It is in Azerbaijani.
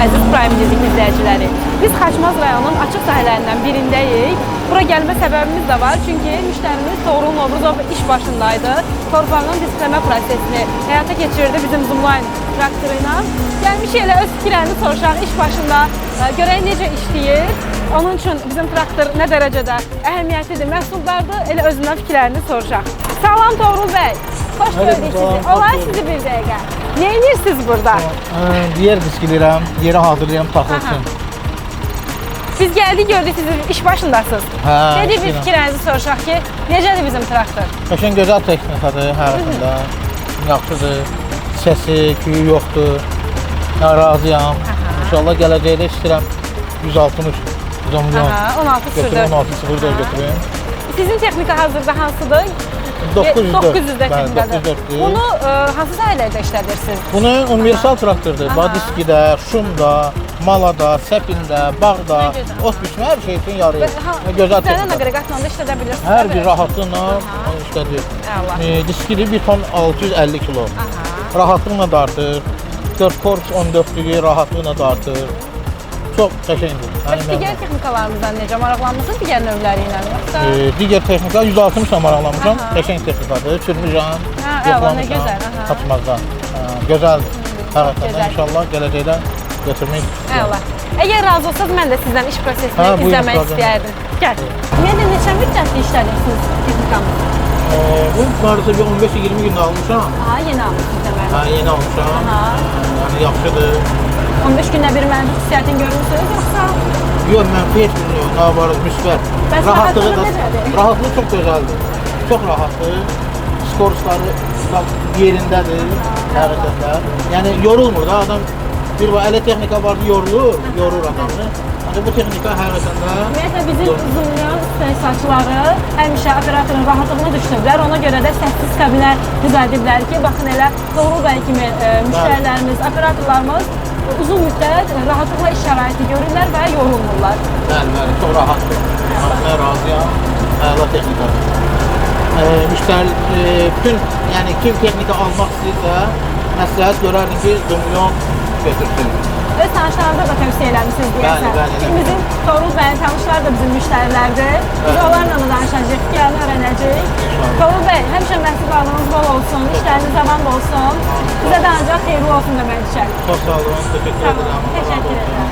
Əziz Prime Music izləyiciləri. Biz Xaçmaz rayonunun açıq sahələrindən birindəyik. Bura gəlmə səbəbimiz də var, çünki müştərimiz Toğrul Novruzov iş başındaydı. Torpağın diskləmə prosesini həyata keçirdi bizim Zoomline traktoru ilə. Gəlmişik elə öz fikirlərini soruşaq iş başında, görək necə işləyir. Onun üçün bizim traktor nə dərəcədə əhəmiyyətlidir, məhsuldardır, elə özündən fikirlərini soruşaq. Salam Toğrul bəy. Xoş gördük sizi. Olar sizi bir dəqiqə. Nə edirsiniz burada? Yer diskilirəm, yeri hazırlayıram taxıl üçün. Biz gəldik, gördük siz iş başındasınız. Hə, Dedik bir istəyirəm. fikirlərinizi soruşaq ki, necədir bizim traktor? Qəşəng gözəl texnikadır həqiqətən də. Yaxşıdır. Səsi, küyü yoxdur. Mən razıyam. İnşallah gələcəkdə istəyirəm 160 Zoomlion. Aha, 16 Götürüm, 04. 16.04 götürüm. Sizin texnika hazırda hansıdır? 904. 900 Bəli, texnikadır. 904-dür. Bunu hansı sahələrdə işlədirsiniz? Bunu universal traktordur. Aha. Badiskidə, şumda, malada, səpində, bağda, Nə gözəl. ot biçmə hər şey üçün yarayır. Ha, Gözəl İstənilən texnikadır. aqreqatla da işlədə bilirsiniz. Hər değil bir mi? rahatlıqla Aha. onu işlədir. Əla. Diskidir 1 ton 650 kilo. Aha. Rahatlıqla dartır. 4 korpus 14-lüyü rahatlıqla dartır. Çox qəşəngdir. Bəs digər texnikalarımızdan necə maraqlanmısınız digər növləri ilə yoxsa? Digər texnika 160-la maraqlanmışam. Aha. Qəşəng texnikadır. Sürmüşəm. Hə, əla, nə gözəl, aha. Xaçmazda. Gözəldir. Həqiqətən gözəl. inşallah gələcəkdə götürmək istəyirəm. Əla. Əgər razı olsanız mən də sizdən iş prosesini Hə, buyurun, izləmək problem istəyərdim. Gəl. Ümumiyyətlə neçə müddətdir işlədirsiniz texnikamızı? Bu hardasa bir 15-20 gün almışam. Aha, yeni almışsınız deməli. Hə, yeni almışam. Aha. Yəni yaxşıdır. 15 gündə bir mənfi xüsusiyyətini görmüsünüz yoxsa? Yox, mənfi heç bir yox, nə var, müsbət. Bəs Rahatlığı rahatlığı da, necədir? rahatlığı çox gözəldir. Çox rahatdır. Skorusları tam yerindədir həqiqətən də. Yəni yorulmur da adam. Bir var, elə texnika var ki, yorulur, yorur adamı. Ancaq bu texnika həqiqətən də Ümumiyyətlə bizim Zoomlion istehsalçıları həmişə operatorun rahatlığını düşünüblər. Ona görə də səssiz kabinə düzəldiblər ki, baxın elə Toğrul bəy kimi müştərilərimiz, operatorlarımız uzun müddət rahatlıqla iş şəraiti görürlər və yorulmurlar. Bəli, bəli, çox rahatdır. Mən razıyam. Əla texnikadır. Müştəri, bütün, yəni kim texnika almaq istəyirsə, məsləhət görərdim ki, Zoomlion götürsün. Öz tanışlarınıza da tövsiyə eləmisiniz deyəsən. Bəli, bəli, Çünki bizim Toğrul bəyin tanışları da bizim müştərilərdir. Biz Bəli. onlarla da danışacağıq, fikirlərini öyrənəcəyik. İnşallah. Toğrul bəy, həmişə məhsullarınız bol olsun, işləriniz avan olsun. Bizə də ancaq xeyirli olsun demək düşər. Çox sağ olun, təşəkkür Sağ olun, edirəm. təşəkkür edirəm.